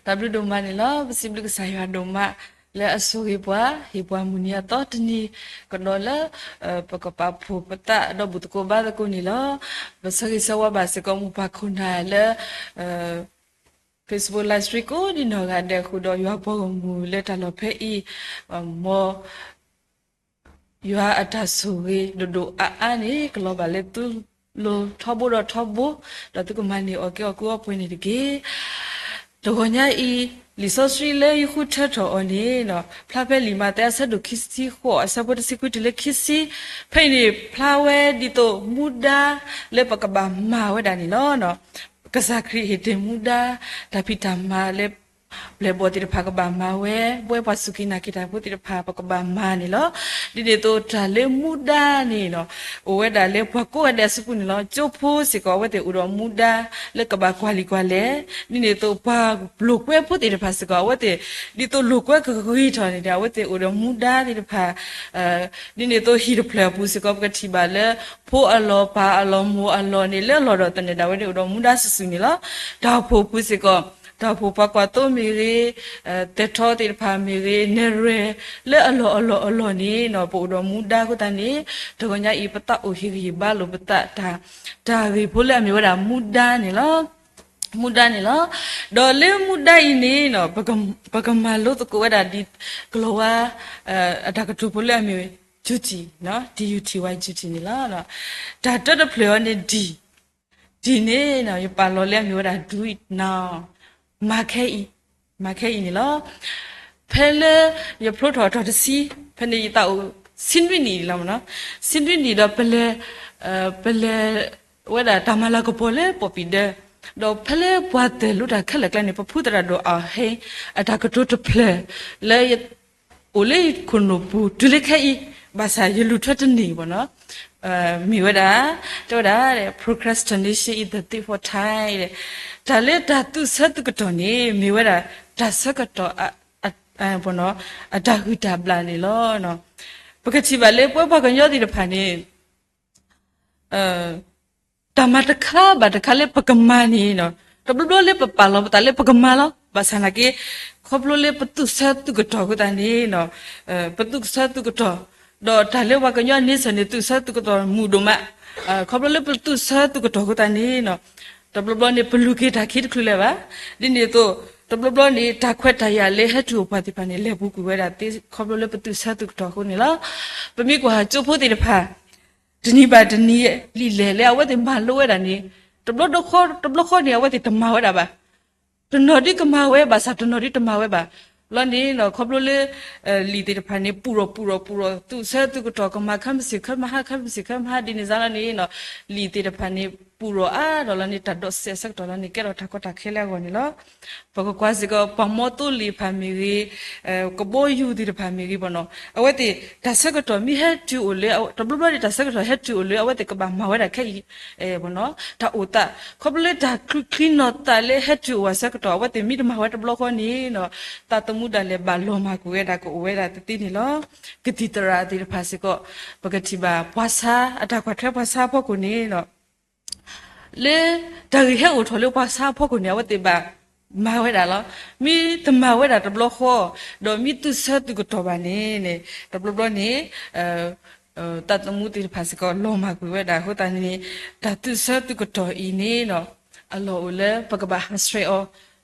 တၢ်ဘျုးဒိၣ်မးန့ၣ်လီၤ. ပစံးဘျုးကစၢ်ယွၤဒိၣ်မး လၢအဆိၣ်ဂ့ၤပှၤ ဟ့ၣ်ပှၤမုၢ်နံၤအသီတနံၤကဒီးလၢ ပကပာ်ဖှိၣ်ပသးဒီးဘူၣ်သကိးဘါသကိးန့ၣ်လီၤ. ပဆၢဂ့ၤဆၢဝါဘၣ်စ့ၢ်ကီးမိၢ်ပၢ်ခိၣ်နၢ်လၢ Facebook Live Stream ကိးဒံနီၢ်ဂၤဒဲးအဃိဒီး ယွၤပှၤဂီၢ်မုၢ်လၢတၢ်လီၢ်ဖဲအံၤ မ် ယွၤအတၢ်ဆိၣ်ဂ့ၤဒိၣ်ဒိၣ်အါအါန့ၣ် ကလီၤဘၣ်လၢသုလိၤထီဘိဒီးထီဘိ, ဒီးသုကမၤန့ၢ်အီၣ်ကဲအီၣ်ကူအီပှဲၤန့ၣ်တက့ၢ်. တဂီၤညါအံၤ လံာ်စီဆှံလၢယဃုထၢထီၣ်အီၤန့ၣ် ဖျါဖဲလံာ်မးသဲအဆၢဒိၣ်ခံဆံဃိး အဆၢဖိတဆံခွံတုၤလၢခံဆံ, ဖဲအံၤန့ၣ် ဖျါဝဲဒ်သိးမူဒါလၢပကဘၣ်မၤဝဲဒၣ်န့ၣ်လီၤ. ကစၢ်ခရံာ်ဟ့ၣ်တ့ၢ်မူဒါ တၢ်ဖံးတၢ်မၤလၢ ပျဲၢ်ဘီၣ်သ့ၣ်တဖၣ်ကဘၣ်မၤဝဲ, ပဝဲပှၤစူၢ်က့ၤနာ်က့ၤတၢ်ဖိသ့ၣ်တဖၣ် ပကဘၣ်မၤန့ၣ်လီၤ. ဒ်န့ၣ်အသိးတၢ်လၢမူဒါန့ၣ် အိၣ်ဝဲဒၣ်လၢပှၤကိးဂၤဒဲးအစုပူၤန့ၣ်လီၤ. ကၠိဖိစ့ၢ်ကီး အဝဲသ့ၣ်အိၣ်ဒီးမူဒါလၢကဘၣ်ကွၢ်လံာ်ကွၢ်လဲၢ်, ဒ်န့ၣ်အသိးပှၤလိာ်ကွဲဖိသ့ၣ်တဖၣ်စ့ၢ်ကီး အဝဲသ့ၣ် ဒ်သိးလိာ်ကွဲကဂ့ၤထီၣ်န့ၣ်ဒီး အဝဲသ့ၣ်အိၣ်ဒီးမူဒါသ့ၣ်တဖၣ် ဒ်န့ၣ်အသိးဟံၣ်တဖျၢၣ်အပူၤစ့ၢ်ကီး ပကထံၣ်ဘၣ်လၢ ဖိအလီၢ်ပၢ်အလီၢ် မိၢ်အလီၢ်န့ၣ် လၢအလီၢ်ဒီးသန့ၤဒၣ်ဝဲန့ၣ် အိၣ်ဒီးမူဒါစုာ်စုာ်န့ၣ်လီၤ. တၢ်အိၣ်ဖှိၣ်ပူၤစ့ၢ်ကီး တၢ်အိၣ်ဖှိၣ်ပှၤကွၢ်သိမ့ၢ်ဂ့ၤ, သဲးထီသ့ၣ်တဖၣ်မ့ၢ်ဂ့ၤ, နဲၣ်ရွဲၣ်လၢအလီၢ်အလီၢ်အလီၢ်န့ၣ် ပအိၣ်ဒီးမူဒါအဃိသတးန့ၣ် တဂီၤညါအံၤ ပသးအိၣ်ဟ့ၣ်ဂံၢ်ဟ့ၣ်ဘါလိာ်ပသး တၢ်ဂ့ၢ်ဖိလၢအမ့ၢ်ဝဲဒၣ်မူဒါန့ၣ်လီၤ. မူဒါန့ၣ်လီၤ. ဒီးလၢမူဒါအံၤန့ၣ် ပကမၤလိသကိးဝဲဒၣ်ဒ်ကလီၤဝါ အတၢ်ကတိၤဖိလၢအမ့ၢ် duty, duty, duty န့ၣ်လီၤ. တၢ်တၢတဖျၢၣ်အံၤန့ၣ် D, D န့ၣ် ယပာ်လီၤလၢအမ့ၢ်ဝဲဒၣ် do it now, မၤခဲအံၤ, မၤခဲအံၤန့ၣ်လီၤ. ဖဲလၢယဖျိထီၣ်အတီၤတဆံ ဖဲန့ၣ်ယသးအိၣ် ဆံနွံနံၣ်လီၤ. ဆံနွံနံၣ်ဒီးပလဲၤ ပလဲၤဝဲဒၣ်တၢ်မၤလၤကပီၤလၢပီၣ်ပံၣ်ဒၢ, ဒီးဖဲလၢပှၤတၢၢ်လိတၢ်ခဲလၢာ်ကျါန့ၣ် ပဖုသရၣ်ဒိၣ်အၣ်ဟ့ အတၢ်ကတိၤတဖျၢၣ်လၢ အိၣ်လၢယခိၣ်နူာ်ပူၤတုၤလၢခဲအံၤ, ဘၣ်ဆၣ်ယလူၤထွဲတန့ၢ်ဘၣ်နီၤ, မ့ၢ်ဝဲဒၣ် တဲဝဲဒၣ် procrastination is the thief of time, တၢ်လၢတၢ်သူၣ်ဆၢသူၣ်ကတီၢ်န့ၣ် မ့ၢ်ဝဲဒၣ်တၢ်ဆၢကတီၢ် အတၢ်ဂံၢ်တၢ်ဘါန့ၣ်လီၤ. ပကထံၣ်ဘၣ်လၢပဝဲပှၤကညီသ့ၣ်တဖၣ်န့ၣ် တၢ်မၤတခါဘၣ်တခါလၢပကမၤန့ၣ် တဘျီဘျီလၢပပာ်လီၤပသးလၢပကမၤလီၤ. ဘၣ်ဆၣ်နာ်က့ ခီဖျိလၢပသူၣ်ဆၢသူၣ်ကတီၢ်အဃိသတးန့ၣ် ပသူၣ်ဆၢသူၣ်ကတီၢ်, ဒီးတၢ်လၢပှၤကညီအန့ဆၢၣ်န့ၣ် သူၣ်ဆၢသူၣ်ကတီၢ်မုာ်ဒိၣ်မး, ခီဖျိလၢပသူၣ်ဆၢသူၣ်ကတီၢ်အဃိသတးန့ၣ် တဘျီဘျီန့ၣ် ပလူၤက့ၤတၢ်ခံတချုးလၢၤဘၣ်. ဒ်န့ၣ်အသိး တဘျီဘျီန့ၣ် တၢ်ခွဲးတၢ်ယာ်လၢဟဲတုၤအိၣ်ပှၤသ့ၣ်တဖၣ်န့ၣ် လဲၤပူၤကွံာ်ဝဲဒၣ်သ့ ခီဖျိလၢပသူၣ်ဆၢသူၣ်ကတီၢ်အဃိန့ၣ်လီၤ. ပမ့ၢ်ကွၢ်ကၠိဖိသ့ၣ်တဖၣ် တနံၤဘၣ်တနံၤ လံာ်လဲၢ်လၢအဝဲသ့ၣ်မၤလိဝဲဒၣ်န့ၣ် တဘျီတခီ တဘျီဃီန့ၣ် အဝဲသ့ၣ်တမၤဝဲဒၣ်ဘၣ်. တနီၤဒ်ကမၤဝဲ ဘၣ်ဆၣ်တနီၤဒ်တမၤဝဲဘၣ်. လီၤန့ၣ် ခီဖျိလၢ လံာ်သ့ၣ်တဖၣ်န့ၣ် ပူၤရီၣ်ပူၤရီၣ်ပူၤရီၣ် သူၣ်ဆၢသူၣ်ကတီၢ် ကမၤခဲမုၢ်ဆ့ၣ်ခဲမုၢ်ဟါ ခဲမုၢ်ဆ့ၣ်ခဲမုၢ်ဟါ ဒ်န့ၣ်စ့ၢ်လီၤန့ၣ် လံာ်သ့ၣ်တဖၣ်န့ၣ် ပူၤရီၣ်အါဒီးလီၤန့ၣ် တၢ်ဒိးစဲးအဆၢကတီၢ်လီၤန့ၣ် ကဲထီၣ်တၢ်ကီတၢ်ခဲလၢအဂီၢ်န့ၣ်လီၤ. ပကကွၢ်စ့ၢ်ကီး ပှၤမီသိလ့ၣ်တဖၣ်မ့ၢ်ဂ့ၤ, ကဘီယူၤသ့ၣ်တဖၣ်မ့ၢ်ဂ့ၤဘၣ်နီၤ အဝဲသ့ၣ် တၢ်ဆၢကတီၢ်မ့ၢ်ဟဲတုၤအိၣ်လၢ တဘျီဘျီန့ၣ် တၢ်ဆၢကတီၢ်ဟဲတုၤအိၣ်လၢ အဝဲသ့ၣ်ကဘၣ်မၤဝဲဒၣ်ခဲအံၤ တၢ်အိၣ်သး ခီဖျိလၢတၢ်ချုးချံနီၤသးလၢဟဲတုၤအိၣ်အဆၢကတီၢ် အဝဲသ့ၣ်မ့ၢ်တမၤဝဲတဘျီဃီန့ၣ် သးသမူဒၣ်လဲာ်ဘၣ်လီၤမၢ်ကွံာ်ဝဲဒၣ်ကအိၣ်ဝဲဒၣ်သ့သ့န့ၣ်လီၤ. ကသံၣ်သရၣ်သ့ၣ်တဖၣ်စ့ၢ်ကီး ပကထံၣ်ဘၣ်ပှၤဆါ အတၢ်ကွၢ်ထွဲပှၤဆါအဖီခိၣ်န့ၣ် လၢတၢ်ဂ့ၢ်ဟဲအိၣ်ထီၣ်လၢပှၤဆါအဖီခိၣ်န့ၣ် အဝဲသ့ၣ်ဘၣ်မၤဝဲဒၣ်လီၤ. မ့ၢ်တမၤဝဲဒၣ်တဘျီဃီ ဒီးမ့ၢ်သူၣ်ဆၢသူၣ်ကတီၢ်ဘၣ်န့ၣ် တဘျီဘျီန့ၣ် သးသမူသ့ၣ်တဖၣ်စ့ၢ်ကီး လီၤမၢ်ကွံာ်ဝဲဒၣ်အဃိသတးန့ၣ် တၢ်သူၣ်ဆၢသူၣ်ကတီၢ်အံၤန့ၣ် အလီၢ်အိၣ်လၢပကဘၣ်ဟးဆှဲးအီၤ,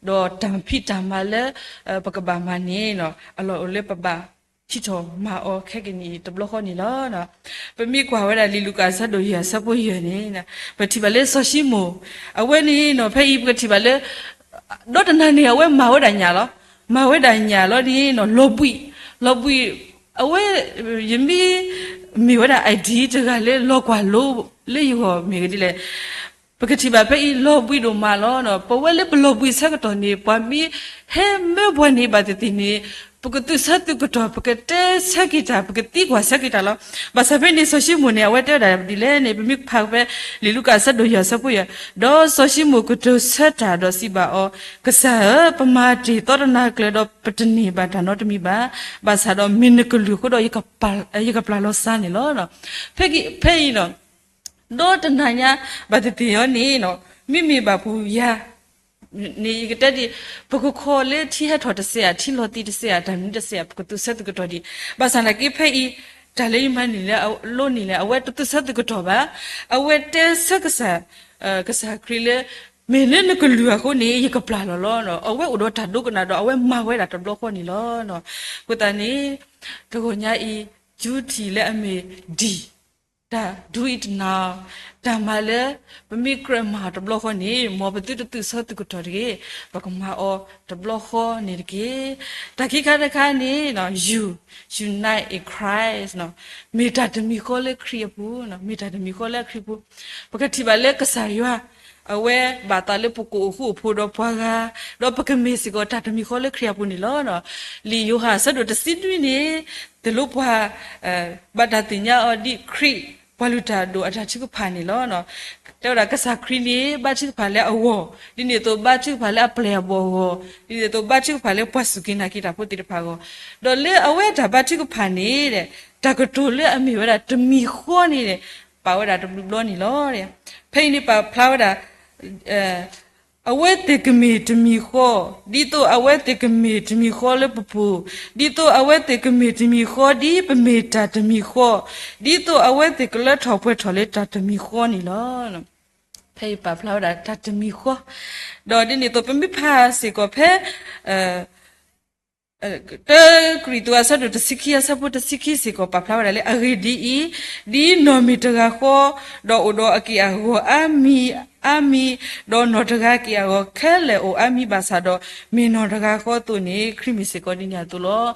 ဒီးတၢ်ဖံးတၢ်မၤလၢ ပကဘၣ်မၤန့ၣ် အလီၢ်အိၣ်လၢပဘၣ် ထံၣ်ထီၣ်မၤအီၤခဲကနံၣ်အံၤတဘျီဃီန့ၣ်လီၤ. ပမ့ၢ်ကွၢ်ဝဲဒၣ်လံာ်လူၤကၣ်အဆၢဒိၣ်ယဲၢ်အဆၢဖိယဲၢ်န့ၣ် ပထံၣ်ဘၣ်လၢစီၤၡံမိၣ် အဝဲန့ၣ် ဖဲအံၤပကထံၣ်ဘၣ်လၢ ဒီးတနၤန့ၣ် အဝဲမၤဝဲဒၣ်ညၣ်လီၤ. မၤဝဲဒၣ်ညၣ်လီၤန့ၣ် လီၤဘှံး, လီၤဘှံး အဝဲ ယမ့ၢ် မ့ၢ်ဝဲဒၣ် idea တဂၤလၢလီၤကွၢ်လိလၢယဂီၢ်မ့ၢ်ဂ့ၤဒ်လဲၣ် ပကထံၣ်ဘၣ်ဖဲအံၤ လီၤဘှံးဒိၣ်မးလီၤ. ပဝဲလၢပလီၤဘှံးဆၢကတီၢ်န့ၣ် ပှၤမ့ၢ်ဟဲမၢပှၤန့ၣ်ဘၣ်သ့ၣ်သ့ၣ်န့ၣ် ပကသူၣ်ဆၢသူၣ်ကတီၢ် ပကတဲဆၢက့ၤတၢ် ပကသံကွၢ်ဆၢက့ၤတၢ်လီၤ. ဘၣ်ဆၣ်ဖဲန့ၣ် စီၤၡံမိၣ်န့ၣ် အဝဲတဲဝဲဒၣ်ဒ်လဲၣ်န့ၣ် ပမ့ၢ်ဖးဖဲ လံာ်လူၤကၣ်အဆၢဒိၣ်ယဲၢ်အဆၢဖိယဲၢ်, ဒီးစီၤၡံမိၣ်ကတိၤဆၢတၢ်ဒီးစံးဘၣ်အီၤ, ကစၢ်ဧၢ, ပမၤတ့ၢ်သီတနၤကျၢၤဒီး ပတန့ၢ်ဘၣ်တၢ်နီတမံၤဘၣ်. ဘၣ်ဆၣ်ဒီးမ့ၢ်နကလုၢ်အဃိဒီး ယကပျၢ်လီၤစါန့ၣ်လီၤ. ဖဲအံၤ ဒီးတနၤညါ ဘၣ်သ့ၣ်သ့ၣ်အီၤန့ၣ် မ့မ့ၢ်ဘၣ်ပူၤယၤ န့ၣ်ယကတဲဒ်အံၤ, ပကခီလၢထံဟဲထီၣ်တစဲးဧါ, ထံလီၤသံးတစဲးဧါ, တၢ်မနုၤတစဲးဧါ, ပကသူၣ်ဆၢသုးကတီၢ်ဒံး. ဘၣ်ဆၣ်သနာ်က့ဖဲအံၤ, တၢ်လၢယမၤန့ၢ်လၢအလိန့ၣ်လဲၣ်, အဝဲတသူၣ်ဆၢသုးကတီၢ်ဘၣ်. အဝဲတဲဆၢကစၢ်, ကစၢ်ခရံာ်လၢ မ့ၢ်လၢနကလုၢ်အဃိန့ၣ် ယကပျၢ်လီၤလီၤ. အဝဲအိၣ်ဒီးတၢ်ဒိကနၣ်ဒီး အဝဲမၤဝဲဒၣ်တဘျီဃီန့ၣ်လီၤ. အဃိသတးန့ၣ်, တဂီၤညါအံၤ, ယူထံၣ်လၢအမ့ၢ်ဒံၣ်, တၢ်ဒုးအံၤတနၤ, တၢ်မၤလၢ ပမ့ၢ်ကြၢးမၤတဘျီဃီန့ၣ် မ်ပသုတသူၣ်ဆၢသုးကတီၢ်တဂ့ၤ, ပကမၤအီၤတဘျီဃီန့ၣ်တက့ၢ်. တၢ်ခံခါတခါန့ၣ်, you, unite in Christ, မ့ၢ်တၢ်တမံၤဃီလၢခရံာ်အပူၤ, မ့ၢ်တၢ်တမံၤဃီလၢခရံာ်အပူၤ. ပကထံၣ်ဘၣ်လၢကစၢ်ယွၤ အဝဲဘၣ်သးလၢပကအိၣ်ဃူအိၣ်ဖိးဒီးပှၤဂၤ, ဒီးပကမ့ၢ်စ့ၢ်ကီးတၢ်တမံၤဃီလၢခရံာ်အပူၤန့ၣ်လီၤ. လံာ်ယိၤဟၣ်အဆၢဒိၣ်တဆံနွံန့ၣ်, တလိၣ်ပှၤ ဘၣ်တၢ်သ့ၣ်ညါအီၤဒ်ခရံာ်ပှၤလုၢ်တၢ်အဒိၣ်အတၢ်ထုကဖၣ်န့ၣ်လီၤ. တဲဝဲဒၣ်ကစၢ်ခရံာ်န့ၣ် ဘါထုကဖၣ်လၢအဂီၢ်, ဒ်န့ၣ်အသိးဘါထုကဖၣ်လၢအပျဲၢ်အဘီၣ်အဂီၢ်, ဒ်န့ၣ်အသိးဘါထုကဖၣ်လၢပှၤစူၢ်က့ၤနာ်က့ၤတၢ်ဖိသ့ၣ်တဖၣ်အဂီၢ်, ဒီးလၢအဝဲတၢ်ဘါထုကဖၣ်န့ၣ်, တၢ်ကတိၤလၢအမ့ၢ်ဝဲဒၣ်တမံၤဃီန့ၣ်, ပာ်ဝဲဒၣ်တဘျီဘျီန့ၣ်လီၤ. ဖဲအံၤန့ၣ်ပာ်ဖျါဝဲဒၣ် အဝဲသ့ၣ်ကမ့ၢ်တမံၤဃီ, ဒ်သိးအဝဲသ့ၣ်ကမ့ၢ်တမံၤဃီလၢပပူၤ, ဒ်သိးအဝဲသ့ၣ်ကမ့ၢ်တမံၤဃီ ဒ်ပမ့ၢ်တၢ်တမံၤဃီ, ဒ်သိးအဝဲသ့ၣ်ကလၢထီၣ်ပှဲၤထီၣ်လၢတၢ်တမံၤဃီန့ၣ်လီၤ. ဖဲအံၤပာ်ဖျါဝဲဒၣ်တၢ်တမံၤဃီ, ဒီးဒ်န့ၣ်အသိးပမ့ၢ်ဖးစ့ၢ်ကီးဖဲ တၢကရံၣ်သူးအဆၢဒိၣ်တဆံခံအဆၢဖိတဆံခံစ့ၢ်ကီးပာ်ဖျါဝဲဒၣ်လၢအဂ့ၢ်ဒ်အံၤ, ဒ်နီၢ်မ့ၢ်တဂၤဃီ, ဒီးအိၣ်ဒီးအက့ၢ်အဂီၤအါမံၤအါမံၤ, ဒီးနီၢ်တဂၤက့ၢ်အဂီၤခဲလၢာ်အိၣ်အါမံၤဘၣ်ဆၣ်ဒီး, မ့ၢ်နီၢ်တဂၤဃီအသိးန့ၣ် ခရံာ်မ့ၢ်စ့ၢ်ကီးဒ်န့ၣ်အသိးလီၤ.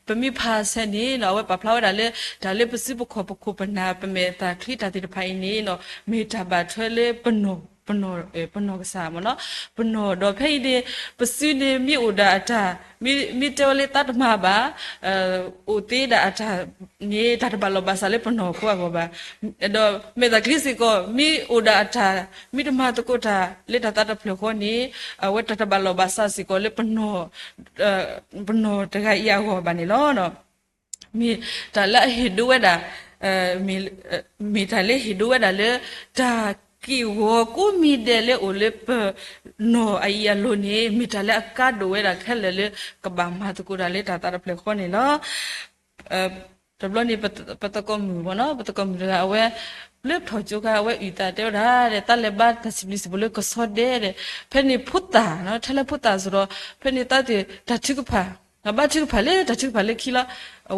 ပမ့ၢ်ဖးဆဲန့ၣ် အဝဲပာ်ဖျါဝဲဒၣ်လၢ တၢ်လၢပစုပခီၣ်ပခိၣ်ပနၢ် ပမဲာ်သၣ်ချံတၢ်သ့ၣ်တဖၣ်အံၤန့ၣ် မ့ၢ်တၢ်ဘၣ်ထွဲလၢ ပနီၢ်ကစၢ်မ့ၢ်နီၤ, ပနီၢ်ဒီးဖဲအံၤန့ၣ် ပစုန့ၣ်မ့ၢ်အိၣ်ဒၣ်အတၢ်, မ့ၢ်တဲဝဲလၢသးတမၤဘၣ်, အိၣ်သ့ဒၣ်အတၢ်န့ၣ် တၢ်တဘၣ်လိာ်ဘၣ်စးလၢပနီၢ်ဖိအဂီၢ်ဘၣ်. ဒီးမဲာ်သၣ်ချံစ့ၢ်ကီး မ့ၢ်အိၣ်ဒၣ်အတၢ်, မ့ၢ်တမၤသကိးတၢ်လၢတၢ်သးတဖျၢၣ်ဃီန့ၣ်, အဝဲတၢ်တဘၣ်လိာ်ဘၣ်စးစ့ၢ်ကီးလၢ ပနီၢ်တဂၤအံၤအဂီၢ်ဘၣ်န့ၣ်လီၤ. မ့ၢ်တၢ်လၢအဟ့ၣ်ဒိဝဲဒၣ်, မ့ၢ်တၢ်လၢဟ့ၣ်ဒိဝဲဒၣ်လၢ တၢ်က့ၢ်ဂီၤကိးမံၤဒဲးလၢအိၣ်လၢပနီၢ်အအံၤအလိၤန့ၣ် မ့ၢ်တၢ်လၢအကါဒိၣ်ဝဲဒၣ်ခဲလၢာ်လၢ ကဘၣ်မၤသကိးတၢ်လၢတၢ်သးတဖျၢၣ်ဃီန့ၣ်လီၤ. တဘျီန့ၣ် ပသကိးမုၣ်မ့ၢ်နီၤ, ပသကိးမုၣ်တဂၤအဝဲ လၢထီၣ်ကၠိခါ အဝဲအုၣ်သးတဲဝဲဒၣ်ဒီး သးလဲၤဘါတၢ်စံးဘျုးစံးဖှိၣ်လၢကဆီဒဲဒီး ဖဲန့ၣ်ဖိသၣ်, ထဲလၢဖိသၣ်စ့ၢ်ဒီး ဖဲန့ၣ်သးသ့ၣ်တၢ်ထုကဖၣ်, ဘါထုကဖၣ်လၢတၢ်ထုကဖၣ်လၢခံလီၤ.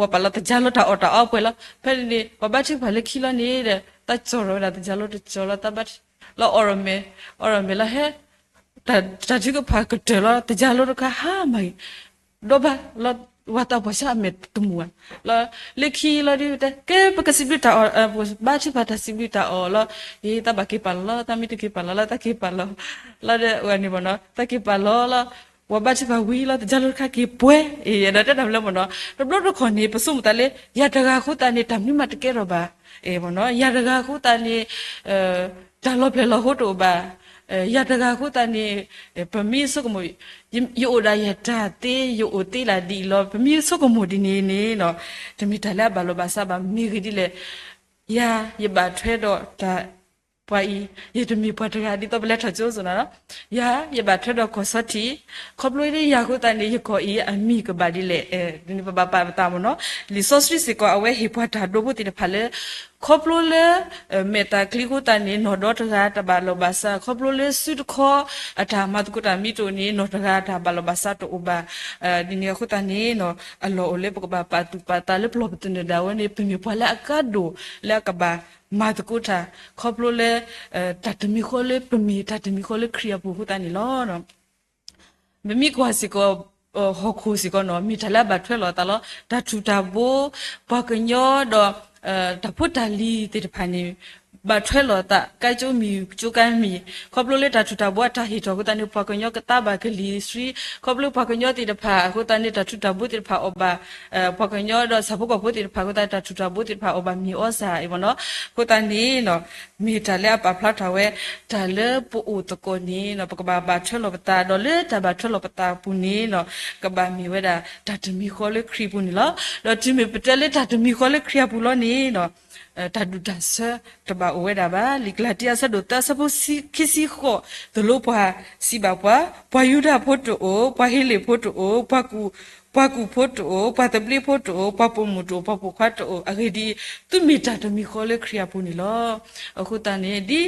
ဝဲပာ်လီၤသယၤလီၤတၢ်အီၣ်တၢ်အီပှဲၤလီၤ. ဖဲန့ၣ်န့ၣ် ပှၤဘါထုကဖၣ်လၢခံလီၤန့ၣ်ဒီး သးကၠီၣ်ထီၣ်ဝဲဒၣ်သယၤလီၤတကၠီၣ်လီၤ, သးဘါထုကဖၣ်လီၤအီၣ်ရမဲာ်, အီၣ်ရမဲာ်လီၤဟဲ တၢ်ထုကဖၣ်ကတၢၢ်လီၤ, သယၤလီၤတခါဟါမၢ်ဂ့ၤ, ဒီးဘၣ်လီၤ, ဝၤသးပှၢ်ဆါအမဲာ်တမုာ်ဧါ, လီၤလၢခံလီၤဒီး ကဲပကစံးဘျုးတၢ်အီၣ်, ဘါထုကဖၣ်တၢ်စံးဘျုးတၢ်အီၣ်လီၤ, အ့ သးဘၣ်က့ၤပာ်လီၤလီၤ, သးမ့ၢ်တက့ၤပာ်လီၤလီၤ သးက့ၤပာ်လီၤ, လီၤဒီးဝဲန့ၣ်မ့ၢ်နီၤ သးက့ၤပာ်လီၤလီၤ, ဝၤဘါထုကဖၣ်ဝံၤလီၤ သယၤလီၤတခါက့ၤပှဲၤ, အ့ ဒီးတဲတၢ်မနုၤလဲၣ်မ့ၢ်နီၤ တဘျီတခီၣ်န့ၣ် ပဆိကမိၣ်သးလၢ ယၤတဂၤအဃိသတးန့ၣ် တၢ်မနုၤမးတကဲထီၣ်ဘၣ်, အ့ မ့ၢ်နီၤ ယၤတဂၤအဃိသတးန့ၣ် တၢ်လီၤပျဲၢ်လီၤဟိတအိၣ်ဘၣ်, ယၤတဂၤအဃိသတးန့ၣ် ပမ့ၢ်ဆိကမိၣ် ယအိၣ်ဒၣ်ယတၢ်သ့ ယအိၣ်သ့ဒၣ်ဒ်အံၤလီၤ ပမ့ၢ်ဆိကမိၣ်ဒ်န့ၣ်န့ၣ်နီၤ တမ့ၢ်တၢ်လၢအဘၣ်လိာ်ဘၣ်စးဘၣ် မ့ၢ်ဂ့ၢ်ဒ်လဲၣ်, ယၤယဘၣ်ထွဲဒီးတၢ် ပှၤအံၤ ယတမ့ၢ်ပှၤတဂၤဒ်သိးပလဲၤထီၣ်ကၠိအသိးနီၤ, ယၤယဘၣ်ထွဲဒီးကီၢ်ဆီထံး, ခီဖျိလၢယၤအဃိသတးန့ၣ် ယကီၢ်အံၤအမံၤကဘၣ်ဒ်လဲၣ်, ဒ်န့ၣ်ပဘၣ်ပာ်ပသးမ့ၢ်နီၤ, လံာ်စီဆှံစ့ၢ်ကီး အဝဲဟ့ၣ်ပှၤတၢ်ဒိဖိသ့ၣ်တဖၣ်လၢ ခီဖျိလၢ မဲာ်သၣ်ချံအဃိသတးန့ၣ် နီၢ်ဒီတဂၤတဘၣ်လိာ်ဘၣ်စး, ခီဖျိလၢစုတခီ အတၢ်မၤသကိးတၢ်မ့ၢ်တအိၣ်န့ၣ် နီၢ်တဂၤတၢ်ဘၣ်လိာ်ဘၣ်စးတအိၣ်ဘၣ်, ဒ်န့ၣ်အဃိသတးန့ၣ်နီၤ အလီၢ်အိၣ်လၢပကဘၣ်ပာ်သူၣ်ပာ်သးလၢပလီၢ်ပသနၢၣ်ဒၣ်ဝဲန့ၣ် ပမ့ၢ်ပှၤလၢအကါဒိၣ်လၢအကဘၣ်မၤသကိးတၢ် ခီဖျိလၢ တၢ်တမံၤဃီလၢပမ့ၢ်တၢ်တမံၤဃီလၢခရံာ်အပူၤအဃိသတးန့ၣ်လီၤ. ပမ့ၢ်ကွၢ်စ့ၢ်ကီး ဟီၣ်ခိၣ်စ့ၢ်ကီးနီၤ မ့ၢ်တၢ်လၢအဘၣ်ထွဲလိာ်အသးလီၤ. တၢ်ထူၣ်တၢ်ဘိ ပှၤကညီဒီး တၢ်ဖိတၢ်လံၤသ့ၣ်တဖၣ်န့ၣ် ဘၣ်ထွဲလိာ်အသး ကါကၠိမံၤကၠိကါမံၤ, ခီဖျိလၢတၢ်ထူၣ်တၢ်ဘိအတၢ်ဟ့ၣ်ထီၣ်အဃိသတးန့ၣ် ပှၤကညီကသါဘၣ်ကလံၤဆှံ, ခီဖျိပှၤကညီသ့ၣ်တဖၣ်အဃိသတးန့ၣ် တၢ်ထူၣ်တၢ်ဘိသ့ၣ်တဖၣ်အီၣ်ဘၣ် ပှၤကညီဒီးဆၣ်ဖိကီၢ်ဖိသ့ၣ်တဖၣ်အဃိသတး တၢ်ထူၣ်တၢ်ဘိသ့ၣ်တဖၣ်အီၣ်ဘၣ်မ့ၢ်အီၣ်စၢ်အံၤမ့ၢ်နီၤ, အဃိသတးန့ၣ်နီၤ မ့ၢ်တၢ်လၢအပာ်ဖျါထီၣ်ဝဲ တၢ်လၢပအိၣ်သကိးန့ၣ်နီၤ ပကဘၣ်ဘၣ်ထွဲလိာ်ပသး ဒီးလၢတၢ်ဘၣ်ထွဲလိာ်ပသးအပူၤန့ၣ်နီၤ ကဘၣ်မ့ၢ်ဝဲဒၣ် တၢ်တမံၤဃီလၢခရံာ်အပူၤန့ၣ်လီၤ. ဒီးတုၤမ့ၢ်ပတဲလၢတၢ်တမံၤဃီလၢခရံာ်အပူၤလီၤန့ၣ်နီၤ တၢ်ဒူၣ်တၢ်ဆၢတဘၣ်အိၣ်ဝဲဒၣ်ဘၣ်. လံာ်ကလၤတံ အဆၢဒိၣ်သၢ အဆၢဖိခံဆံဃိး, သိၣ်လိပှၤစံးဘၣ်ပှၤ, ပှၤယူဒၤဖိတအိၣ်, ပှၤဟ့းလ့ၣ်ဖိတအိၣ်, ပှၤကူၣ်ဖိတအိၣ်, ပှၤသဘျ့ဖိတအိၣ်, ပှၤပိာ်မုၣ်တအိၣ်, ပှၤပိာ်ခွါတအိၣ်, အဂ့ၢ်ဒ်အံၤ, သုမ့ၢ်တၢ်တမံၤဃီလၢခရံာ်အပူၤန့ၣ်လီၤ. အဃိသတးန့ၣ် ဒ်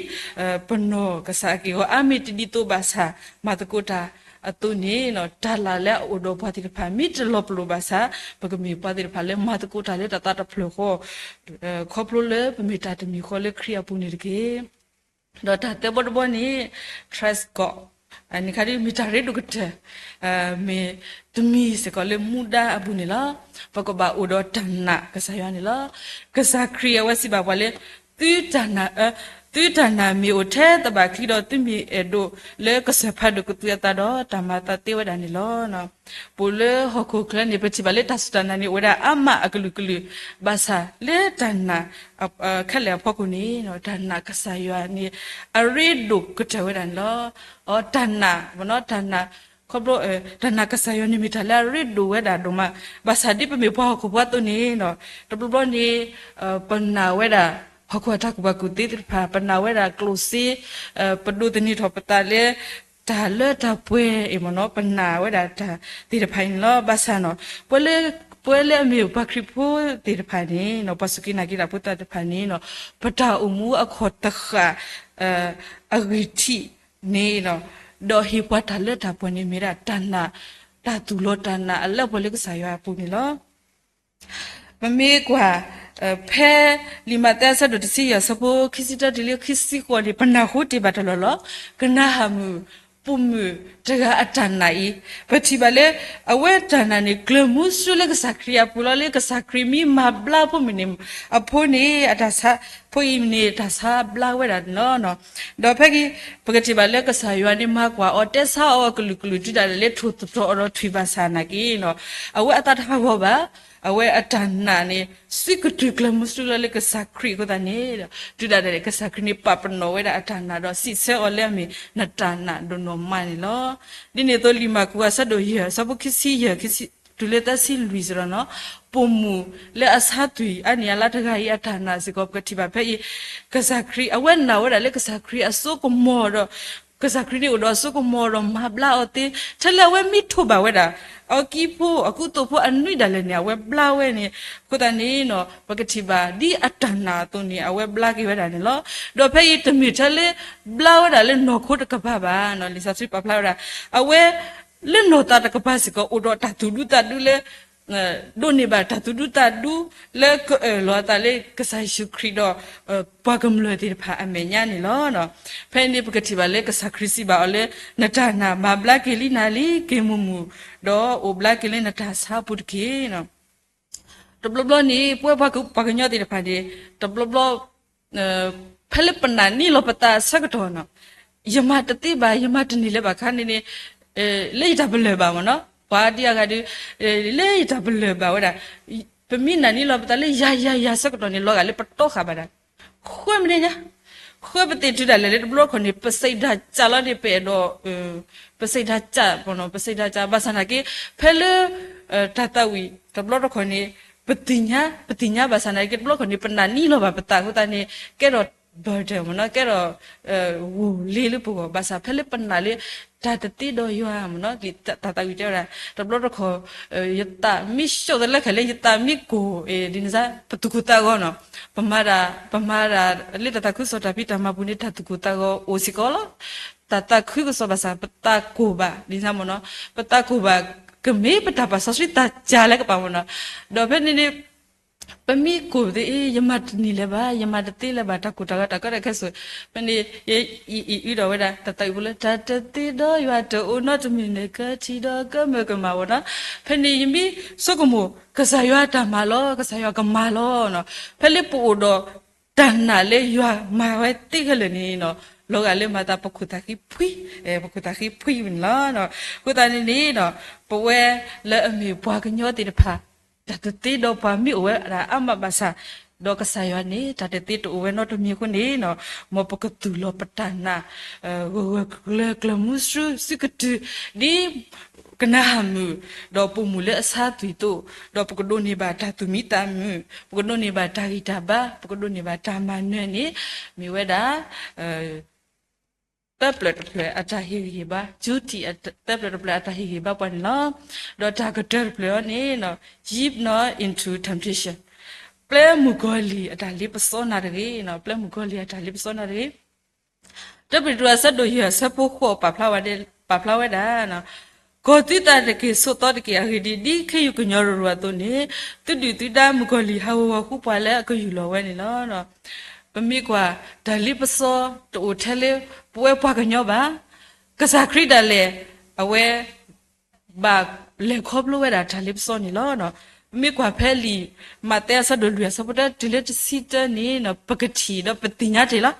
ပနီၢ်ကစၢ်အက့ၢ်အဂီၤ အါမ့ၢ်တဒ်သိးဘၣ်ဆၣ် မၤသကိးတၢ်အသိးန့ၣ် တၢ်လၢ်လၢအအိၣ်ဒီးပှၤသ့ၣ်တဖၣ် မ့ၢ်တလီၤပလိာ်ဘၣ်ဆၣ် ပကမ့ၢ်ပှၤသ့ၣ်တဖၣ်လၢမၤသကိးတၢ်လၢတၢ်သးတဖျၢၣ်ဃီ ခီဖျိလၢပမ့ၢ်တၢ်တမံၤဃီလၢခရံာ်အပူၤန့ၣ်တက့ၢ်. ဒီးတၢ်သၢဘီတဘီန့ၣ် trust God န့ၣ်ခါဒ်မ့ၢ်တၢ်ရ့ဒိၣ်ကတၢၢ် မ့ၢ်တမံၤစ့ၢ်ကီးလၢမူဒါအပူၤန့ၣ်လီၤ. ပကဘၣ်အိၣ်ဒီးတၢ်နာ်ကစၢ်ယွၤန့ၣ်လီၤ. ကစၢ်ခရံာ်အဝဲစံးဘၣ်ပှၤလၢ သုတၢ်နာ် သုတၢ်နာ်မ့ၢ်အိၣ်ထဲသဘၣ်ချံဒီး သုမ့ၢ်အဲၣ်ဒိးလၢကစၢၢ်ဖးဒိၣ်ကသူအသးဒီး တၢ်မၤသးသ့ဝဲဒၣ်န့ၣ်လီၤ. ပအိၣ်လၢဟီၣ်ခိၣ်ချၢန့ၣ် ပထံၣ်ဘၣ်လၢတၢ်စူၢ်တၢ်နာ်န့ၣ် အိၣ်ဝဲဒၣ်အါမးအကလုာ်ကလုာ် ဘၣ်ဆၣ်လၢတၢ်နာ် ခဲလၢာ်အဖီခိၣ်န့ၣ် တၢ်နာ်ကစၢ်ယွၤန့ၣ် အရ့ဒိၣ်ကတၢၢ်ဝဲဒၣ်န့ၣ်လီၤ. အတၢ်နာ် တၢ်နာ် ခီဖျိ တၢ်နာ်ကစၢ်ယွၤန့ၣ် မ့ၢ်တၢ်လၢအရ့ဒိၣ်ဝဲဒၣ်ဒိၣ်မး, ဘၣ်ဆၣ်ဒ်ပမ့ၢ်ပှၤဟီၣ်ခိၣ်ဖိအသိးန့ၣ် တဘျီဘျီန့ၣ် ပနာ်ဝဲဒၣ် ဟီၣ်ခိၣ်အတၢ်ကူၣ်ဘၣ်ကူၣ်သ့သ့ၣ်တဖၣ်, ပနာ်ဝဲဒၣ်ကျိၣ်စ့, ပဒိးသန့ၤထီၣ်ပသးလၢ တၢ်လၢတၢ်ပှဲၤအံၤမ့ၢ်နီၤ, ပနာ်ဝဲဒၣ်တၢ်သ့ၣ်တဖၣ်အံၤန့ၣ်လီၤ. ဘၣ်ဆၣ်နီၤ ပဝဲလၢ ပဝဲလၢအမ့ၢ်ပှၤခရံာ်ဖိသ့ၣ်တဖၣ်န့ၣ် ပှၤစူၢ်က့ၤနာ်က့ၤတၢ်ဖိသ့ၣ်တဖၣ်န့ၣ် ပတၢ်အိၣ်မူအခီၣ်တဃၣ် အဂံၢ်ထံးန့ၣ် ဒီးဟ့ၣ်ပှၤတၢ်လၢတၢ်ပှဲၤန့ၣ် မ့ၢ်ဒၣ်တၢ်နာ်, တၢ်သူၣ်လီၤတၢ်နာ်အလၢပှဲၤလၢကစၢ်ယွၤအပူၤန့ၣ်လီၤ. ပမ့ၢ်ကွၢ် ဖဲလံာ်မးသဲအဆၢဒိၣ်တဆံယဲၢ် အဆၢဖိခံဆံတၢတုၤလၢခံဆံဃိးန့ၣ် ပနၢ်ဟူတ့ၢ်ဘၣ်တၢ်လီၢ်လီၤ. ကနၤဧၣ်မုၣ် ပိာ်မုၣ်တဂၤအတၢ်နာ်အံၤ ပထံၣ်ဘၣ်လၢ အဝဲတၢ်နာ်န့ၣ် ကျၢၤမူဆူလၢကစၢ်ခရံာ်အပူၤလီၤ. လၢကစၢ်ခရံာ်မ့ၢ်မၤဘျါဖိမုၣ်န့ၣ် အဖိန့ၣ် အတၢ်ဆါ ဖိအံၤန့ၣ် တၢ်ဆါဘျါဝဲဒၣ်န့ၣ်လီၤ. ဒီးဖဲ ပကထံၣ်ဘၣ်လၢကစၢ်ယွၤန့ၣ် မၤကွၢ်အီၤ တဲဆါအီၤအကလုာ်ကလုာ် တုၤဒၣ်လဲာ်လၢထိၣ်သတြီၤအီၤဒီးထွံၣ်ဘၣ်ဆၣ်နာ်က့ အဝဲအသးတဟးဂီၤဘၣ်. အဝဲအတၢ်နာ်န့ၣ် စံးကတုၤကျၢၤမူဆူလီၤလၢကစၢ်ခရံာ်အဃိသတးန့ၣ် တုၤဒၣ်လဲာ် ကစၢ်ခရံာ်န့ၣ် ပာ်ပနီၣ်ဝဲဒၣ်အတၢ်နာ်ဒီးစံးဆၢအီၤလၢအမ့ၢ် နတၢ်နာ်ဒိၣ်နီၢ်မးန့ၣ်လီၤ. ဒ်န့ၣ်အသိးလံာ်မၢ်ကူးအဆၢဒိၣ်ယဲၢ် အဆၢဖိခံဆံယဲၢ် တုၤလၢသၢဆံလွံၢ်စ့ၢ်ကီးနီၤ, ပိာ်မုၣ်လၢအဆါတွံၢ်အါန့ၢ်အလါတဂၤအံၤအတၢ်နာ်စ့ၢ်ကီး ပကထံၣ်ဘၣ်ဖဲအံၤ ကစၢ်ခရံာ် အဝဲနာ်ဝဲဒၣ်လၢကစၢ်ခရံာ်အစိကမီၤဒီး ကစၢ်ခရံာ်န့ၣ်အိၣ်ဒီးအစိကမီၤဒီးမၤဘျါအီၤသ့ ထဲလၢအဝဲမ့ၢ်ထိးဘၣ်ဝဲဒၣ် အီကံဖိ အကူသိးဖိအနွံဒၣ်လဲာ်န့ၣ် အဝဲဘျါဝဲန့ၣ် အဃိသတးန့ၣ် ပကထံၣ်ဘၣ်ဒ်အတၢ်နာ်အသိးန့ၣ် အဝဲဘျါက့ၤဝဲဒၣ်န့ၣ်လီၤ. ဒီးဖဲအံၤတမ့ၢ်ထဲလၢ ဘျါဝဲဒၣ်လၢနီၢ်ခိတကပၤဘၣ်နီၤ, လံာ်စီဆှံပာ်ဖျါဝဲဒၣ် အဝဲ လၢနီၢ်သးတကပၤစ့ၢ်ကီး အိၣ်ဒီးတၢ်သူၣ်ဒူသးဒူလၢ ဒိးန့ၢ်ဘၣ်တၢ်သူၣ်ဒူသးဒူလၢကအၢၣ်လီၤအသးလၢကစၢ်ယ့ၣ်ၡူးခရံာ်ဒီး ပှၤကမျၢၢ်သ့ၣ်တဖၣ်အမဲာ်ညါန့ၣ်လီၤ. ဖဲန့ၣ်ပကထံၣ်ဘၣ်လၢကစၢ်ခရံာ်စံးဘၣ်အီၤလၢ နတၢ်နာ်မၤဘျါက့ၤလံနၤလံ က့ၤမုာ်မုာ် ဒီးအိၣ်ဘျါက့ၤလၢနတၢ်ဆါအပူၤတက့ၢ်. တဘျီဘျီန့ၣ် ပဝဲပှၤကညီသ့ၣ်တဖၣ်န့ၣ် တဘျီဘျီ ဖဲလၢပနာ်န့ၢ်လီၤပသးအဆၢကတီၢ်နီၤ, ယမၤတသ့ဘၣ် ယမၤတန့ၢ်လၢၤဘၣ်ခါန့ၣ်န့ၣ် လၢယတၢ်ပလၢၢ်ဘၣ်မ့ၢ်နီၤ, ပှၤဒ်အဂၤဒီး လၢယတၢ်ပလၢၢ်ဘၣ်ဝဲဒၣ်, ပမ့ၢ်နာ်န့ၢ်လီၤပသးလၢယၤယၤယၤဆၢကတီၢ်န့ၣ် လီၤဂာ်လၢပတီဃာ်ဘၣ်ဒၣ် ဃၢမ့ၢ်န့ၣ်ညါ, ဃၢပသ့ၣ်တုၤဒၣ်လဲာ်လၢတဘျီတခီၣ်န့ၣ် ပစံးဒၣ်စၢ်လီၤန့ၣ် ပအဲၣ်ဒိး ပစံးဒၣ်စၢ် ပစံးဒၣ်စၢ် ဘၣ်ဆၣ်နာ်က့ ဖဲလၢ တၢ်သးဝံၣ်တဘျီတခီၣ်န့ၣ် ပသ့ၣ်ညါ ပသ့ၣ်ညါဘၣ်ဆၣ်နာ်က့ တဘျီတခီၣ်န့ၣ် ပနာ်န့ၢ်လီၤဘၣ်ပသးအဃိသတးန့ၣ် ကဲထီၣ် burden မ့ၢ်နီၤ ကဲထီၣ် ဂိၢ်လ့လၢပဂီၢ် ဘၣ်ဆၣ်ဖဲလၢပနာ်လၢ တၢ်တသ့ဒီးယွၤမ့ၢ်နီၤ တၢ်သးဝံၣ်တဲဝဲဒၣ် တဘျီတခီၣ် ယသးမ့ၢ်ဆှိးသလၢခဲလၢ ယသးမ့ၢ်ကိၢ် ဒ်န့ၣ်စ့ၢ် ပသူၣ်ကိၢ်သးဂီၤနီၤ ပမၤဒၣ် ပမၤဒၣ်လၢတၢ်သးခုကစီၣ်တၢ်ဖံးတၢ်မၤပူၤန့ၣ် တၢ်သူၣ်ကိၢ်သးဂီၤအိၣ်စ့ၢ်ကီးလီၤ. တၢ်သးခုကစီၣ်ဘၣ်ဆၣ် ပသးကိၢ်ဘၣ် ဒ်န့ၣ်စ့ၢ်မ့ၢ်နီၤ ပသးကိၢ်ဘၣ် ကမ့ၢ်ပတၢ်ပာ်စီဆှံသးစၢ်လၢကပၤမ့ၢ်နီၤ ဒီးဖဲန့ၣ်န့ၣ် ပမ့ၢ်ကိၢ်သ့ၣ်အံၤ ယမၤတန့ၢ်လၢၤဘၣ် ယမၤတသ့လၢၤဘၣ် တၢ်ကိၢ်တၢ်ဂီၤတၢ်ကီတၢ်ခဲစိၤ ဖဲန့ၣ် ယအံၤအံၤအုဒီးဝဲဒၣ် တၢ်သးဝံၣ်ဖိလၢ တၢ်တသ့ဒီးယွၤတအိၣ်နီတမံၤန့ၣ် ကထံၣ်ဒီးကမၢကမၣ်ဝဲနီၤ ဖဲန့ၣ်ယမ့ၢ်ဆိကမိၣ် ကစၢ်ယွၤတၢ်မၤလီၤ ကစၢ်ယွၤကမၤလီၤနီၤ ဖဲလၢပအိၣ်ဒီး တၢ်နာ်လၢယွၤမၤဝဲသ့ခဲလၢာ်န့ၣ်နီၤ လီၤဂာ်လၢမၤသးပခိၣ်သၣ်ဃံဖှံ ပခိၣ်သၣ်ဃံဖှံန့ၣ်လီၤ. အဃိသတးန့ၣ်န့ၣ်နီၤ ပဝဲလၢအမ့ၢ်ပှၤကညီသ့ၣ်တဖၣ် တၢ်တသ့ဒီးပှၤမ့ၢ်အိၣ်ဝဲဒၣ်အါမးဘၣ်ဆၣ် ဒီးကစၢ်ယွၤန့ၣ် တၢ်တသ့တအိၣ်ဝဲနီတမံၤအဃိန့ၣ်နီၤ မ်ပကသူၣ်လီၤပတၢ်နာ် ဂၢၢ်ဂၢၢ်ကျၢၤကျၢၤမူဆူ စုကတုၤ ဒ် ကနၣ်ဟးမုာ်, ဒီးပိာ်မုၣ်လၢအဆါသွံၣ်သိး, ဒီးပကဒိးန့ၢ်ဘၣ်တၢ်သူၣ်မံသးမုာ်, ပကဒိးန့ၢ်ဘၣ်တၢ်ဂံၢ်တၢ်ဘါ, ပကဒိးန့ၢ်ဘၣ်တၢ်မၤနၢၤန့ၣ် မ့ၢ်ဝဲဒၣ် သၢပျၢၣ်တဖျၢၣ်အတၢ်ဟ့ၣ်ဂံၢ်ဟ့ၣ်ဘါ, ကၠူထံၣ် သၢပျၢၣ်တဖျၢၣ်အတၢ်ဟ့ၣ်ဂံၢ်ဟ့ၣ်ဘါပှၤန့ၣ်လီၤ. ဒီးတၢ်ကတၢၢ်တဖျၢၣ်အံၤန့ၣ် yield not into temptation, ပျဲမုၣ်ကီၤလံၢ်အတၢ်လ့ပစီနၤတဂ့ၤ, ပျဲမုၣ်ကီၤလံၢ်အတၢ်လ့ပစီနၤတဂ့ၤ. တၢပ့းတရူးအဆၢဒိၣ်ယဲၢ်အဆၢဖိဃိးပာ်ဖျါဝဲဒၣ်, ပာ်ဖျါဝဲဒၣ် ကီၤသုသးတက့ၢ်, ဆိးသီတက့ၢ်. အဂ့ၢ်ဒ်အံၤ, ဒ်ခ့ယုၢ်ကညီၤရရူၢ်အသိးန့ၣ်, သုဒုၣ်သုဒါမုၣ်ကီၤလံၢ်ဟးဂီၤဂီၤဃုပှၤလၢအကယူၢ်လီၤဝဲန့ၣ်လီၤ. ပမ့ၢ်ကွၢ် တၢ်လ့ပစီတအိၣ်ထဲလၢပဝဲပှၤကညီဘၣ်. ကစၢ်ခရံာ်ဒၣ်လဲာ် အဝဲ ဘၣ်လဲၤခီဖျိဝဲဒၣ်တၢ်လ့ပစီန့ၣ်လီၤ. ပမ့ၢ်ကွၢ်ဖဲလံာ်မးသဲအဆၢဒိၣ်လွံၢ်အဆၢဖိတၢတုၤလၢတဆံတၢန့ၣ် ပကထံၣ်ဒီးပသ့ၣ်ညါတ့ၢ်လီၤ.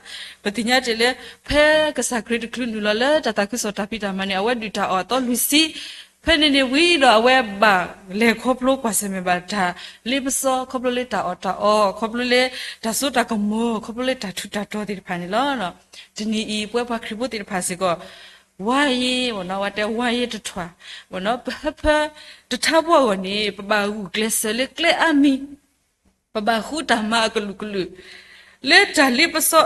ပသ့ၣ်ညါတ့ၢ်လၢ ဖဲကစၢ်ခရံာ်တချုးနုာ်လီၤလၢတၢ်သးခုကစီၣ်တၢ်ဖံးတၢ်မၤန့ၣ် အဝဲဒုၣ်တၢ်အီၣ်အသီလွံၢ်ဆံ, ဖဲန့ၣ်န့ၣ်ဝံၤဒီးအဝဲဘၣ်လဲၤခီဖျိကွၢ်ဆၢၣ်မဲာ်ဘၣ်တၢ်လ့ပစီ ခီဖျိလၢတၢ်အီၣ်တၢ်အီ, ခီဖျိလၢတၢ်စိတၢ်ကမီၤ, ခီဖျိလၢတၢ်ထူးတၢ်တီၤသ့ၣ်တဖၣ်န့ၣ်လီၤ. တနံၤအံၤ ပဝဲပှၤခရံာ်ဖိသ့ၣ်တဖၣ်စ့ၢ်ကီး ဝါယ့ၤ, ဝဲတဲဝါယ့ၤတထွၣ်, ပဟၢဖၢတထါဖိအဂီၢ်န့ၣ် ပဘၣ်ဂုာ်ကျဲးစၢးလၢကျဲအါမံၤ, ပဘၣ်ဃုတၢ်မၤအကလုာ်ကလုာ်, လၢတၢ်လ့ပစီ,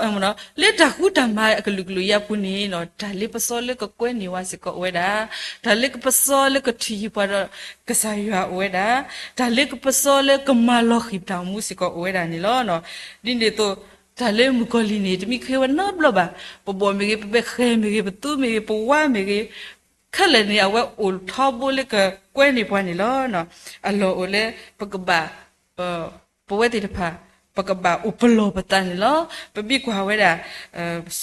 လၢတၢ်ဃုတၢ်မၤအကလုာ်ကလုာ်အံၤအပူၤန့ၣ် တၢ်လ့ပစီလၢကကွဲန့ၢ်ဝဲစ့ၢ်ကီးအိၣ်ဝဲဒၣ်, တၢ်လ့ပစီလၢကထံၣ်ယံၤပှၤဒီးကစၢ်ယွၤအိၣ်ဝဲဒၣ်, တၢ်လ့ပစီလၢကမၤလီၤဃံၤပတၢ်အိၣ်မူစ့ၢ်ကီးအိၣ်ဝဲဒၣ်န့ၣ်လီၤ. ဒ်န့ၣ်အသိး တၢ်လၢမုၣ်ကီၤလံၢ်န့ၣ် တမ့ၢ်ဃ့ဝဲနီတဘျီဘၣ်. ပဘီၣ်မ့ၢ်ဂ့ၤ, ပဘဲဃဲၤမ့ၢ်ဂ့ၤ, ပသူမ့ၢ်ဂ့ၤ, ပဝါမ့ၢ်ဂ့ၤ, ခဲလၢာ်န့ၣ် အဝဲအိၣ်ထီဘိလၢကကွဲန့ၢ်ပှၤန့ၣ်လီၤ. အလီၢ်အိၣ်လၢပကဘၣ် ပဝဲသ့ၣ်တဖၣ် ပကဘၣ်အိၣ်ပလီၢ်ပသးန့ၣ်လီၤ. ပမ့ၢ်ကွၢ်ဝဲဒၣ်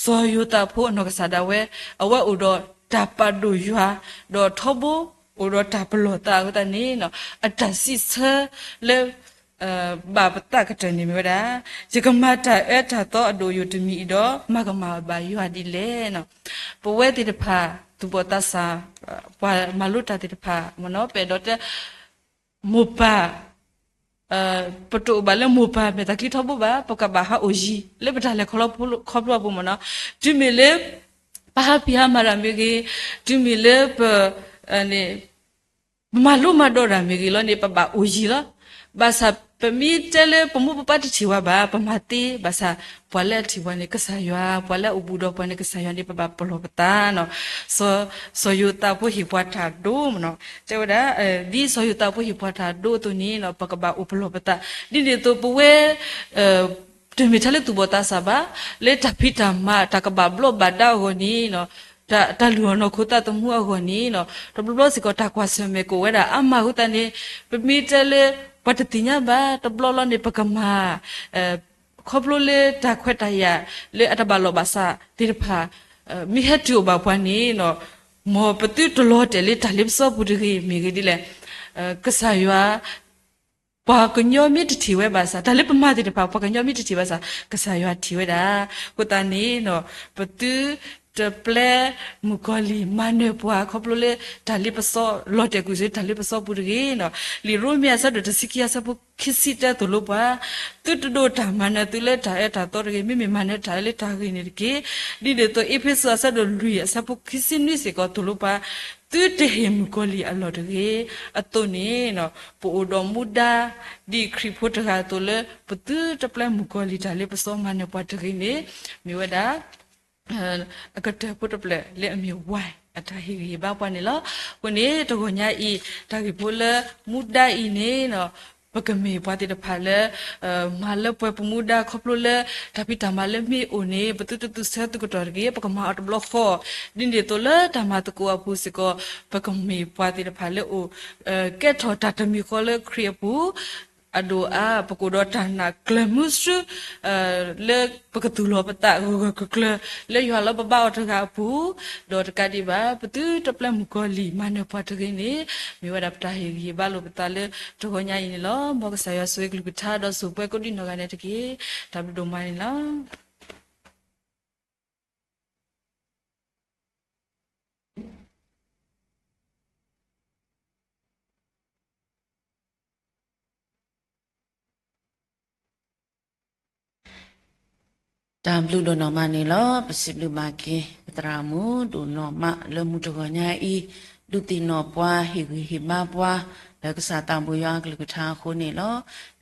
စီၤယိၤသးဖိအနီၢ်ကစၢ်ဒၣ်ဝဲ အဝဲအိၣ်ဒီးတၢ်ပာ်ဒိၣ်ယွၤ, ဒီးထီဘိအိၣ်ဒီးတၢ်ပလီၢ်သးအဃိသတးန့ၣ် အတၢ်စံးဆၢလၢ ဘၣ်ပသးကတၢၢ်န့ၣ်မ့ၢ်ဝဲဒၣ်, ယကမၤတၢ်အၢတၢ်သီအဒိၣ်ယိာ်တမံၤအံၤဒီး မၤကမၣ်ဘၣ်ယွၤဒ်လဲၣ်. ပဝဲသ့ၣ်တဖၣ် သူၣ်ဘီၣ်သးစၢ် ပှၤမၤလိတၢ်သ့ၣ်တဖၣ် ပအဲၣ်ဒိးတဲ မိၢ်ပၢ် ပတအိၣ်ဘၣ်လၢမိၢ်ပၢ်မဲာ်သးချံထီဘိဘၣ်, ပကဘၣ်ဟးအိၣ်ယံၤလၢပတၢ်လဲၤခီဖျိအပူၤမ့ၢ်နီၤ. တုၤမ့ၢ်လၢ ပဟးဖံးဟးမၤတၢ်မ့ၢ်ဂ့ၤ, တုၤမ့ၢ်လၢပ ပမၤလိမၤဒိးတၢ်မ့ၢ်ဂ့ၤလီၤန့ၣ် ပဘၣ်အိၣ်ယံၤလီၤ. ဘၣ်ဆၣ်ပမ့ၢ်တဲလၢပမိၢ်ပပၢ်တထံၣ်ဝဲဘၣ် ပမၤသ့, ဘၣ်ဆၣ်ပှၤလၢအထံၣ်ပှၤန့ၣ် ကစၢ်ယွၤ, ပှၤလၢအအိၣ်ဘူးဒီးပှၤန့ၣ် ကစၢ်ယွၤန့ၣ် ပဘၣ်ပလီၢ်ပသးနီၤ. စီၤယိၤသးဖိဟ့ၣ်ပှၤတၢ်ဒိမ့ၢ်နီၤ, တဲဝဲဒၣ် ဒ်စီၤယိၤသးဖိဟ့ၣ်ပှၤတၢ်ဒိအသိးန့ၣ် ပကဘၣ်အိၣ်ပလီၢ်ပသး. ဒ်န့ၣ်အသိးပဝဲ တမ့ၢ်ထဲလၢသူၣ်ဘီၣ်သးစၢ်ဘၣ်, လၢတၢ်ဖံးတၢ်မၤ တၢ်ကဘၣ်ဘျီးဘၣ်ဒါအဂီၢ်န့ၣ် တၢ်လုၢ်အီၣ်နီၢ်ခိသးသမူအဂီၢ်န့ၣ် တဘျီဘျီစ့ၢ်ကီးတၢ်ကွၢ်ဆၢၣ်မဲာ်ကအိၣ်ဝဲဒၣ်အါမးအဃိသတးန့ၣ် ပမ့ၢ်တဲလၢ ပှၤတသ့ၣ်ညါဘၣ် တဘျီဘျီန့ၣ် ပကမၤ ခီဖျိလၢတၢ်ခွဲးတၢ်ယာ် လၢအတဘၣ်လိာ်ဘၣ်စးသ့ၣ်တဖၣ် မ့ၢ်ဟဲတုၤအိၣ်ဘၣ်ပှၤန့ၣ် မ်ပသုတလီၤတဲာ်လၢတၢ်လ့ပစီပူၤတဂ့ၤ မ့ၢ်ဂ့ၤဒ်လဲၣ်. ကစၢ်ယွၤ ပှၤကညီမ့ၢ်တထံၣ်ဝဲဘၣ်ဆၣ် တၢ်လၢပမၤသ့ၣ်တဖၣ် ပှၤကညီမ့ၢ်တထံၣ်ဘၣ်ဆၣ် ကစၢ်ယွၤထံၣ်ဝဲဒၣ်. အဃိသတးန့ၣ် ပသုတပျဲမုၣ်ကီၤလံၢ်မၤနၢၤပှၤ ခီဖျိလၢတၢ်လ့ပစီ လီၤတဲာ်ကွံာ်ဆူတၢ်လ့ပစီပူၤတဂ့ၤ. လံာ်ရိမ့ၤအဆၢဒိၣ်တဆံခံအဆၢဖိခံဆံတၢသိၣ်လိပှၤ, သုတဒိးတၢ်မၤနၢၤသုလၢတၢ်အၢတၢ်သီတဂ့ၤ, မ့မ့ၢ်မၤနၢၤတၢ်အၢလၢတၢ်ဂ့ၤန့ၣ်တက့ၢ်. ဒ်န့ၣ်အသိး အ့းဖ့းစူးအဆၢဒိၣ်လွံၢ်အဆၢဖိခံဆံနွံစ့ၢ်ကီးသိၣ်လိပှၤ, သုတဟ့ၣ်မုၣ်ကီၤလံၢ်အလီၢ်တဂ့ၤ. အသိးန့ၣ် ပအိၣ်ဒီးမူဒါ ဒ်ခရံာ်ဖိတဂၤအသိးလၢ ပသုတပျဲမုၣ်ကီၤလံၢ်တၢ်လ့ပစီမၤနၢၤပှၤတဂ့ၤန့ၣ် မ့ၢ်ဝဲဒၣ် အကတၢၢ်ဖိတဖျၢၣ်လၢအမ့ၢ် why အတၢ်ဟ့ၣ်ဂံၢ်ဟ့ၣ်ဘါပှၤန့ၣ်လီၤ. အဃိန့ၣ် တဂီၤညါအံၤ တၢ်ဂ့ၢ်ဖိလၢမူဒါအံၤန့ၣ် ပကမ့ၢ်ပှၤသ့ၣ်တဖၣ်လၢ မၤလၢပှဲၤပမူဒါခီဖျိလၢ တၢ်ဖံးတၢ်မၤလၢမ့ၢ်အိၣ်န့ၣ် ပသုတသူဆၢသုကတီၢ်တဂ့ၤ, ပကမၤအီၤတဘျီဃီ. ဒ်န့ၣ်အသိးလၢတၢ်မၤသကိးအပူၤစ့ၢ်ကီး ပကမ့ၢ်ပှၤသ့ၣ်တဖၣ်လၢအိၣ် ကဲထီၣ်တၢ်တမံၤဃီလၢခရံာ်အပူၤ အဒိၣ်အါ, ပကအိၣ်ဒီးတၢ်နာ်ကျၢၤမုဆူ လၢပကသူၣ်လီၤပသးဂၢၢ်ဂၢၢ်ကျၢၤကျၢၤ လၢယွၤလၢပဘါအီၤတဂၤအပူၤ, ဒီးတကးဒံးဘၣ် ပသုတပျဲမုၣ်ကီၤလံၢ်မၤနၢၤပှၤတဂ့ၤန့ၣ် မ့ၢ်ဝဲဒၣ်ပတၢ်ဟ့ၣ်ဂံၢ်ဟ့ၣ်ဘါလိာ်ပသးလၢတဂီၤညါအံၤန့ၣ်လီၤ. မ်ကစၢ်ယွၤဆိၣ်ဂ့ၤကလုၢ်ကထါဒီးဆိၣ်ပှဲၤကိးဒံနီၢ်ဂၤဒဲးတက့ၢ်. တၢ်ဘျုးဒိၣ်မးန့ၣ်လီၤ. တၢ်ဘျုးဒိၣ်နီၢ်မးန့ၣ်လီၤ. ပစံးဘျုးဘၣ်က့ၤ ပသရၣ်မုၣ်ဒိၣ်နီၢ်မးလၢမုၢ်တဂီၤညါအံၤ ဒုးသ့ၣ်နီၣ်ပှၤ ဟ့ၣ်ဂံၢ်ဟ့ၣ်ဘါပှၤ လၢကစၢ်သးဘိယွၤအကလုၢ်ကထါအဃိန့ၣ်လီၤ.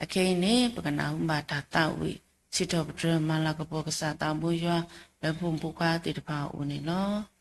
အခဲအံၤန့ၣ် ပကနၢ်ဟူဘၣ်တၢ်သးဝံၣ် စံးထီၣ်ပတြၢၤမၤလၤကပီၤကစၢ်သးဘိယွၤ လၢပဖိမုၣ်ဖိခွါသ့ၣ်တဖၣ်အအိၣ်န့ၣ်လီၤ.